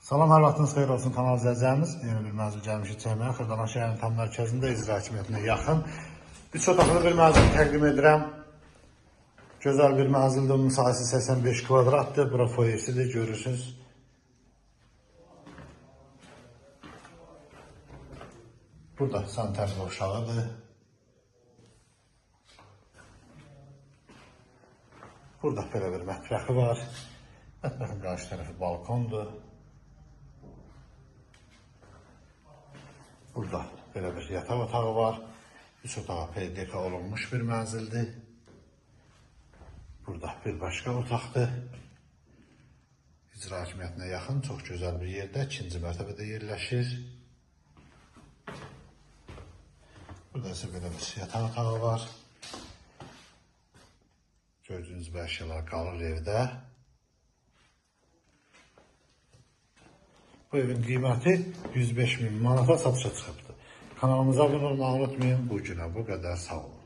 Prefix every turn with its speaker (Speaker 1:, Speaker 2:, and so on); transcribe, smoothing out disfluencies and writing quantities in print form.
Speaker 1: Salam, hər vaxtınız xeyir olsun kanal izləyicilərimiz. Yeni bir mənzil gəlmişik çəkməyə. Xırdalan şəhərinin tam mərkəzində, icra hakimiyyətinə yaxın. 3 otaqlı bir mənzil təqdim edirəm. Gözəl bir mənzildir. Onun sahəsi 85 kvadratdır. Bura foyesidir, görürsünüz. Burada sanitar qovşağıdır. Burada belə bir mətbəxi var. Mətbəxin qarşı tərəfi balkondur. Burada belə bir yataq otağı var. 3 otağa PDK olunmuş bir mənzildir. Burada bir başqa otaqdır. İcra hakimiyyətinə yaxın, çox gözəl bir yerdə, 2-ci mərtəbədə yerləşir. Burada isə belə bir yataq otağı var. Gördüyünüz bu əşyalar qalır evdə. Bu evin qiyməti 105 min manata satışa çıxıbdır. Kanalımıza abunə olmağı unutmayın. Bu günə bu qədər. Sağ olun.